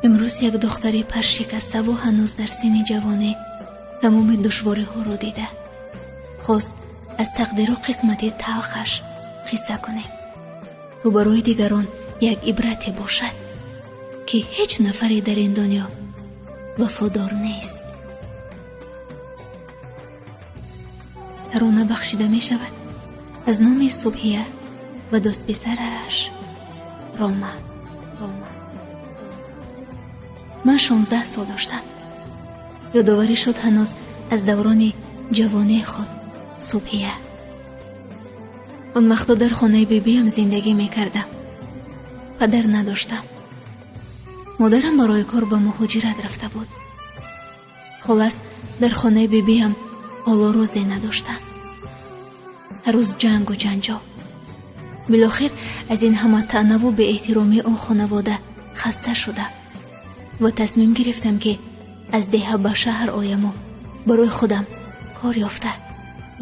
Имрӯз як духтари паршикаставу ҳанӯз дар синни ҷавонӣ тамоми душвориҳоро дида хост аз тақдиру қисмати талхаш қисса кунем, то барои дигарон як ибрате бошад, ки ҳеҷ нафаре дар ин дунё вафодор нест. Тарона бахшида мешавад аз номи Субҳия ва дӯстписараш Рома. Ман 16 сол доштам. Ёдоварӣ шуд ҳанӯз аз даврони ҷавонии худ Субҳия. Он вақто дар хонаи бибиям зиндагӣ мекардам. Падар надоштам. Модарам барои кор ба муҳоҷират рафта буд. Холас, дар хонаи бибиям ҳоло рӯзе надоштам. Ҳар рӯз ҷангу ҷанҷол. Билохир аз ин ҳама таънаву беэҳтиромии он хонавода хаста шудам ва тасмим гирифтам, ки аз деҳа ба шаҳр ояму барои худам кор ёфта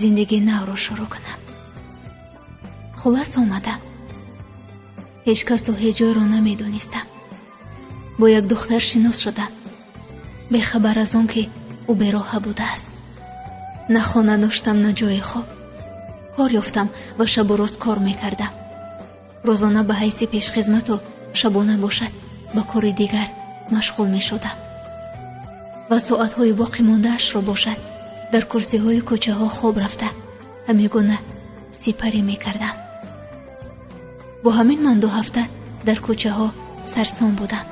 зиндагии навро шурӯъ кунам. Хулас, омадам. Ҳеҷ касу ҳеҷ ҷойро намедонистам. Бо як духтар шинос шудам, бехабар аз он ки ӯ бероҳа будааст. На хона доштам, на ҷои хоб. Кор ёфтам ва шабу рӯз кор мекардам. Рӯзона ба ҳайси пешхизмату шабона бошад ба кори дигар машғул мешудам ва соатҳои боқӣ мондаашро бошад дар курсиҳои кӯчаҳо хоб рафта ҳамигуна сипарӣ мекардам. Бо ҳамин ман 2 ҳафта дар кӯчаҳо сарсон будам.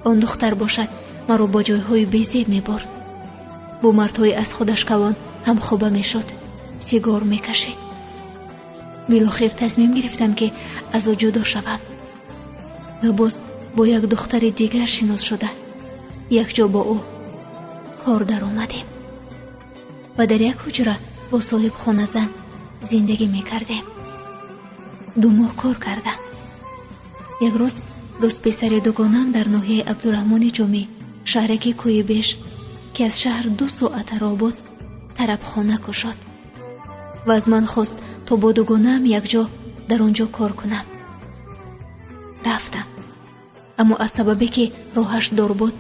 Он духтар бошад маро бо ҷойҳои безеб мебурд. Бо мардҳои аз худаш калон ҳамхоба мешуд, сигор мекашид. Билохир тасмим гирифтам, ки аз ӯ ҷудо шавам ва боз бо як духтари дигар шинос шуда якҷо бо ӯ кор даромадем ва дар як ҳуҷра бо соҳибхоназан зиндагӣ мекардем. 2 моҳ кор кардам. Як рӯз дӯстписари дугонам дар ноҳияи Абдураҳмони Ҷомӣ, шаҳраки Кӯйибеш, ки аз шаҳр 2 соата роҳ буд, тарабхона кушод ва аз ман хост то бо дугонаам якҷо дар он ҷо кор кунам. Рафтам, аммо аз сабабе ки роҳаш дор буд,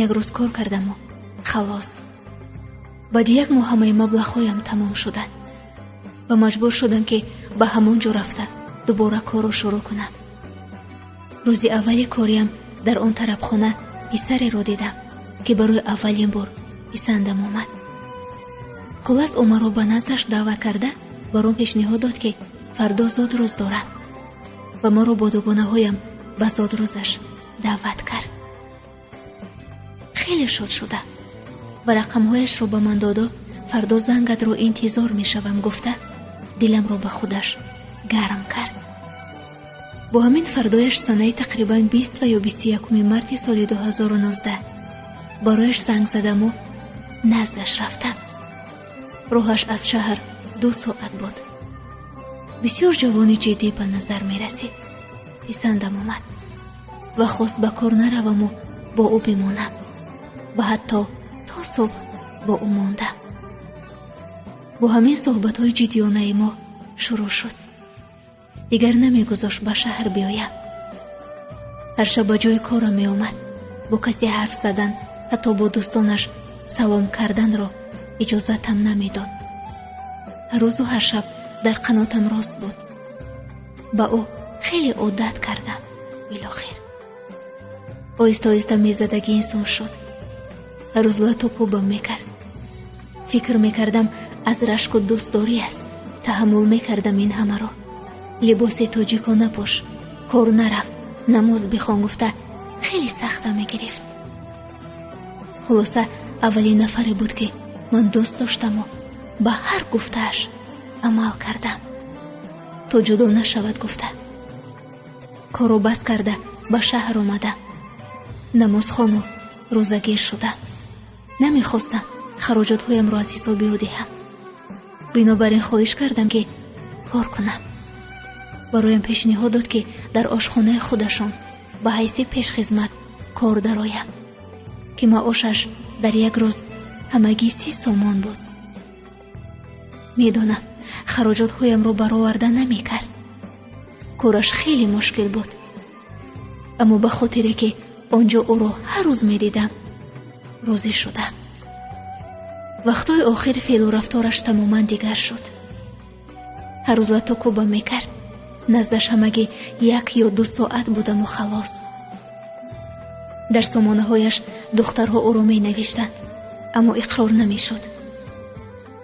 як рӯз кор кардаму халос. Баъди як моҳ ҳамаи маблағҳоям тамом шуданд ва маҷбур шудам, ки ба ҳамон ҷо рафта дубора корро шурӯъ кунам. Рӯзи аввали кориям дар он тарабхона писареро дидам, ки барои аввалин бор писандам омад. Хулас, ӯ маро ба наздаш даъват карда баром пешниҳод дод, ки фардо зодрӯз дорам ва маро бо дугонаҳоям ба зодрӯзаш даъват кард. Хеле шод шудам ва рақамҳояшро ба ман доду фардо зангатро интизор мешавам гуфта диламро ба худаш гарм кард. Бо ҳамин фардояш санаи тақрибан 20 ва ё 21 марти соли 2019 барояш занг задаму наздаш рафтам. Роҳаш аз шаҳр 2 соат буд. Бисёр ҷавони ҷиддӣ ба назар мерасид. Писандам омад ва хост ба кор нараваму бо ӯ бимонам ва ҳатто то субҳ бо ӯ мондам. Бо ҳамин суҳбатҳои ҷиддиёнаи мо шурӯъ шуд. Дигар намегузошт ба шаҳр биёям. Ҳар шаб ба ҷои корам меомад. Бо касе ҳарф задан, ҳатто бо дӯстонаш салом карданро иҷозатам намедод. Ҳар рӯзу ҳар шаб дар қанотам рост буд. Ба ӯ хеле одат кардам. Билохир оҳиста оҳиста мезадаги инсон шуд. Ҳар рӯз лату кӯбам мекард. Фикр мекардам аз рашку дӯстдорӣ аст. Таҳаммул мекардам ин ҳамаро. Либоси тоҷико напӯш, кор нарав, намоз бихон гуфта хеле сахта мегирифт. Хулоса, аввалин нафаре буд, ки ман дӯст доштаму ба ҳар гуфтааш амал кардам, то ҷудо нашавад гуфта. Корро бас карда ба шаҳр омадам. Намозхону рӯзагир шудам. Намехостам хароҷотҳоямро аз ҳисоби ӯ диҳам. Бинобар ин хоҳиш кардам, ки кор кунам. Бароям пешниҳод дод, ки дар ошхонаи худашон ба ҳайси пешхизмат кор дароям, ки маошаш дар як рӯз ҳамагӣ 30 сомон буд. Медонам, хароҷотҳоямро бароварда намекард. Кораш хеле мушкил буд, аммо ба хотире ки он ҷо ӯро ҳар рӯз медидам, розӣ шудам. Вақтҳои охир феълу рафтораш тамоман дигар шуд. Ҳар рӯз лату кӯбам мекард. Наздаш ҳамагӣ 1 ё 2 соат будаму халос. Дар сомонаҳояш духтарҳо ӯро менавиштанд, аммо иқрор намешуд.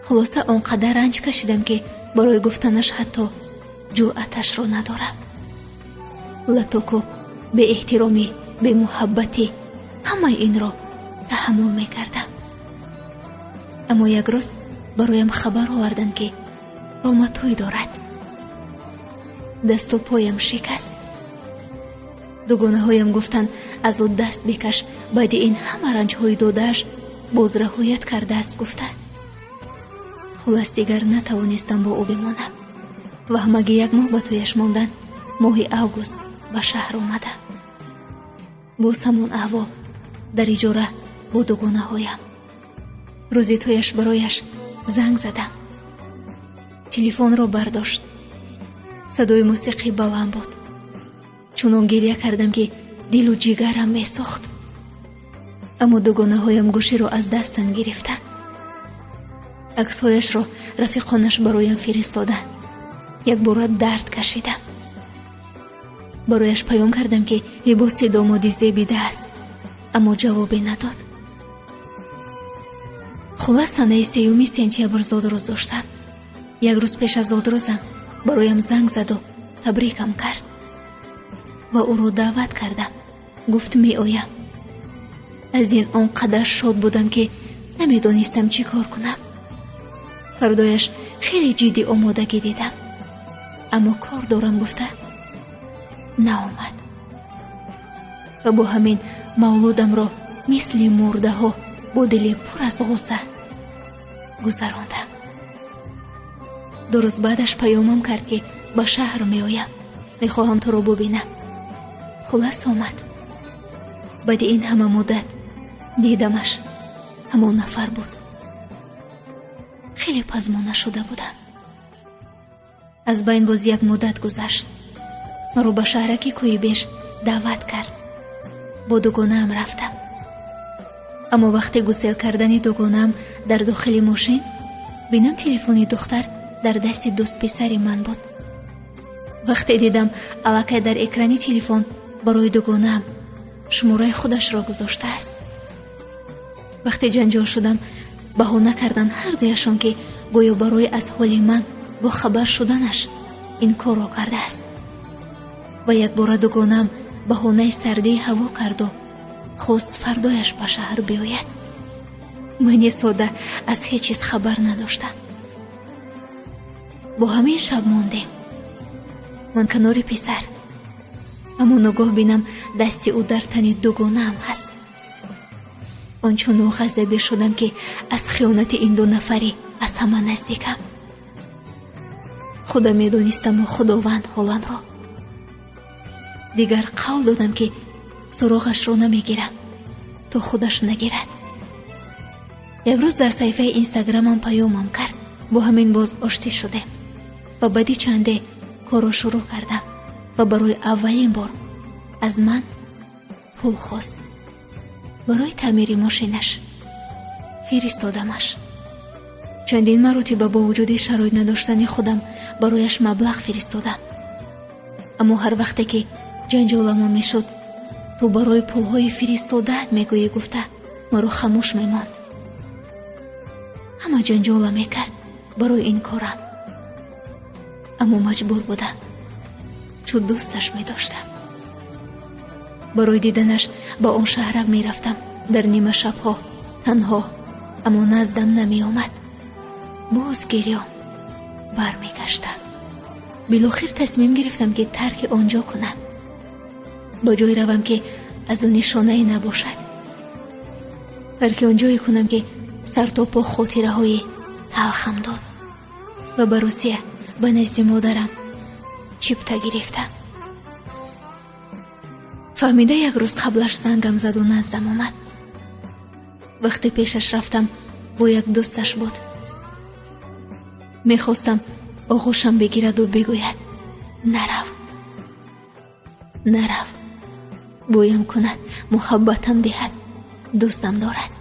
Хулоса, он қадар ранҷ кашидам, ки барои гуфтанаш ҳатто ҷуръаташро надорам. Лату кӯб, беэҳтиромӣ, бемуҳаббатӣ, ҳамаи инро таҳаммул мекардам. Аммо як рӯз бароям хабар оварданд, ки Рома тӯй дорад. Дасту поям шикаст. Дугонаҳоям гуфтанд, аз ӯ даст бикаш, баъди ин ҳама ранҷҳои додааш боз раҳоят кардааст гуфта. Хулас, дигар натавонистам бо ӯ бимонам ва ҳамагӣ 1 моҳ ба тӯяш мондан, моҳи август ба шаҳр омадам. Боз ҳамон аҳвол, дар иҷора бо дугонаҳоям. Рӯзи тӯяш барояш занг задам. Телефонро бардошт. Садои мусиқӣ баланд буд. Чунон гиря кардам, ки дилу ҷигарам месохт. Аммо дугонаҳоям гӯширо аз дастам гирифтанд. Аксҳояшро рафиқонаш бароям фиристоданд. Якбора дард кашидам. Барояш паём кардам, ки либоси домодӣ зебидааст, аммо ҷавобе надод. Хулас, санаи 3 сентябр зодрӯз доштам. Як рӯз пеш аз зодрӯзам бароям занг заду табрикам кард ва ӯро даъват кардам. Гуфт меоям. Аз ин он қадар шод будам, ки намедонистам чӣ кор кунам. Фардояш хеле ҷиддӣ омодагӣ дидам, аммо кор дорам гуфта наомад. Ва бо ҳамин мавлудамро мисли мурдаҳо бо дили пур аз ғусса гузарондам. 2 рӯз баъдаш паёмам кард, ки ба шаҳр меоям, мехоҳам туро бубинам. Хулас омад. Баъди ин ҳама муддат дидамаш, ҳамон нафар буд. Хеле пазмона шуда будам. Аз байн боз як муддат гузашт. Маро ба шаҳраки Кӯйибеш даъват кард. Бо дугонаам рафтам. Аммо вақте гусел кардани дугонаам дар дохили мошин, бинам телефони духтар дар дасти дӯстписари ман буд. Вақте дидам аллакай дар экрани телефон барои дугонаам шумораи худашро гузоштааст. Вақте ҷанҷол шудам, баҳона карданд ҳар дуяшон, ки гӯё барои аз ҳоли ман бохабар шуданаш ин корро кардааст. Ва якбора дугонаам баҳонаи сардии ҳаво карду хост фардояш ба шаҳр биёяд. Мани сода аз ҳеҷ чиз хабар надоштам. Бо ҳамин шаб мондем. Ман канори писар, аммо ногоҳ бинам дасти ӯ дар тани дугонаам ҳаст. Ончунон ғазабӣ шудам, ки аз хиёнати ин ду нафарӣ аз ҳама наздикам. Худо медонистаму Худованд ҳоламро. Дигар қавл додам, ки суроғашро намегирам, то худаш нагирад. Як рӯз дар саҳифаи инстаграмам паёмам кард. Бо ҳамин боз оштӣ шудем ва баъди чанде корро шурӯъ кардам ва барои аввалин бор аз ман пул хост барои таъмири мошинаш. Фиристодамаш. Чандин маротиба бо вуҷуди шароит надоштани худам барояш маблағ фиристодам. Аммо ҳар вақте ки ҷанҷоламон мешуд, ту барои пулҳои фиристодаат мегӯӣ гуфта маро хамӯш мемонд. Ҳама ҷанҷола мекард барои ин корам, аммо маҷбур будам, чун дӯсташ медоштам. Барои диданаш ба он шаҳрак мерафтам дар нимашабҳо танҳо, аммо наздам намеомад. Боз гирён бармегаштам. Билохир тасмим гирифтам, ки тарки он ҷо кунам, ба ҷое равам, ки аз ӯ нишонае набошад. Тарки он ҷое кунам, ки сартопо хотираҳои талхам дод ва ба Русия ба назди модарам чипта гирифтам. Фаҳмида як рӯз қаблаш зангам заду наздам омад. Вақте пешаш рафтам, бо як дӯсташ буд. Мехостам оғӯшам бигираду бигӯяд: нарав, нарав, Бӯям кунад, муҳаббатам диҳад, дӯстам дорад.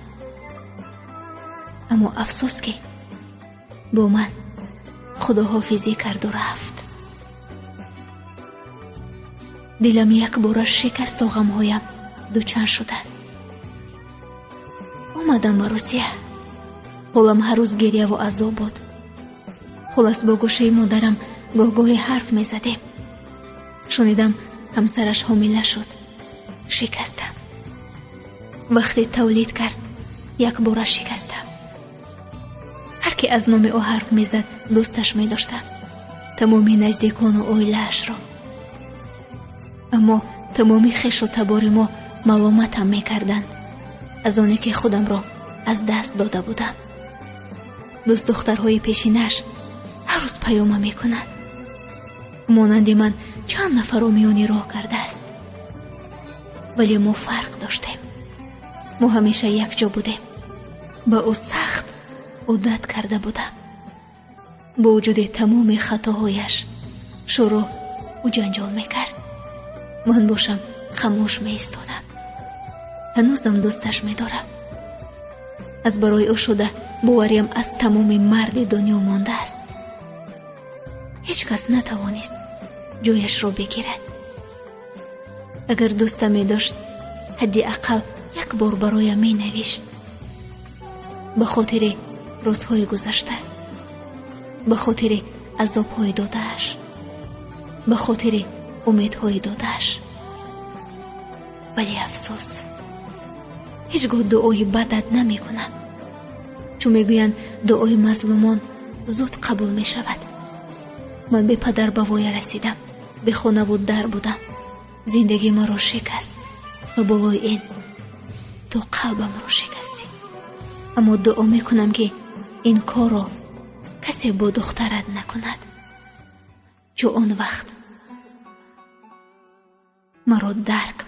Аммо афсӯс, ки бо ман худоҳофизӣ карду рафт. Дилам якбора шикасту ғамҳоям дучанд шуданд. Омадам ба Русия. Ҳолам ҳар рӯз гирьяву азоб буд. Хулас, бо гӯшаи модарам гоҳ-гоҳе ҳарф мезадем. Шунидам, ҳамсараш ҳомила шуд. Шикастам. Вақте тавлид кард, якбора шикастам. Ҳар ки аз номи ӯ ҳарф мезад, дӯсташ медоштам, тамоми наздикону оилаашро. Аммо тамоми хешу табори мо маломатам мекарданд аз оне ки худамро аз даст дода будам. Дӯстдухтарҳои пешинаш ҳар рӯз паёма мекунанд. Монанди ман чанд нафарро миёни роҳ кардааст. Вале мо фарқ доштем. Мо ҳамеша якҷо будем. Ба ӯ сахт одат карда будам. Бо вуҷуди тамоми хатоҳояш шӯро ӯ ҷанҷол мекард. Ман бошам хамӯш меистодам. Ҳанӯзам дӯсташ медорам. Аз барои ӯ шуда бовариам аз тамоми марди дунё мондааст. Ҳеҷ кас натавонист ҷояшро бигирад. Агар дӯста медошт, ҳадди ақал як бор бароям менавишт. Ба хотири рӯзҳои гузашта, ба хотири азобҳои додааш, ба хотири умедҳои додааш. Вале афсӯс, ҳеҷ гоҳ дуои бадат намекунам, чун мегӯянд дуои мазлумон зуд қабул мешавад. Ман бепадар ба воя расидам, бехонаву дар будам. Зиндагӣ маро шикаст ва болои ин ту қалбамро шикастӣ. Аммо дуо мекунам, ки ин корро касе бо духтарат накунад, чун он вақт маро дарк